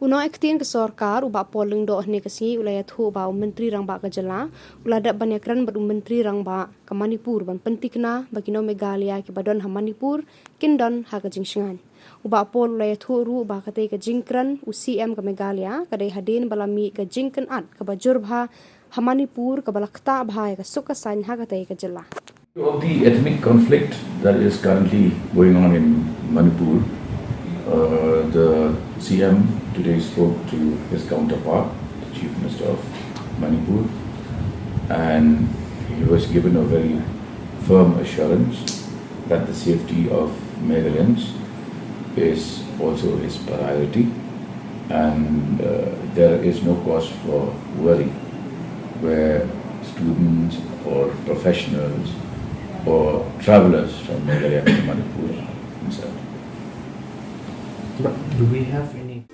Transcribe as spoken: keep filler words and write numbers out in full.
U nongïakhun ka sorkar, u Bah Paul Lyngdoh, hynne ka sngi u la ïathuh ba u Myntri Rangbah ka jylla u la dep ban ïakren bad u Myntri Rangbah ka Manipur ban pyntikna ba ki nong Meghalaya kiba don ha Manipur kin don ha ka jingshngaiñ. U Bah Paul u la ïathuh ruh ba katei ka jingkren u C M ka Meghalaya ka dei hadien ba la mih ka jingkynad kaba jur bha ha Manipur kaba la ktah bha ïa ka suk ka saiñ ha katei ka jylla. Of the ethnic conflict that is currently going on in Manipur, uh, the C M today spoke to his counterpart, the Chief Minister of Manipur, and he was given a very firm assurance that the safety of Meghalayans is also his priority, and uh, there is no cause for worry where students or professionals or travelers from Meghalaya to Manipur are concerned. But do we have any?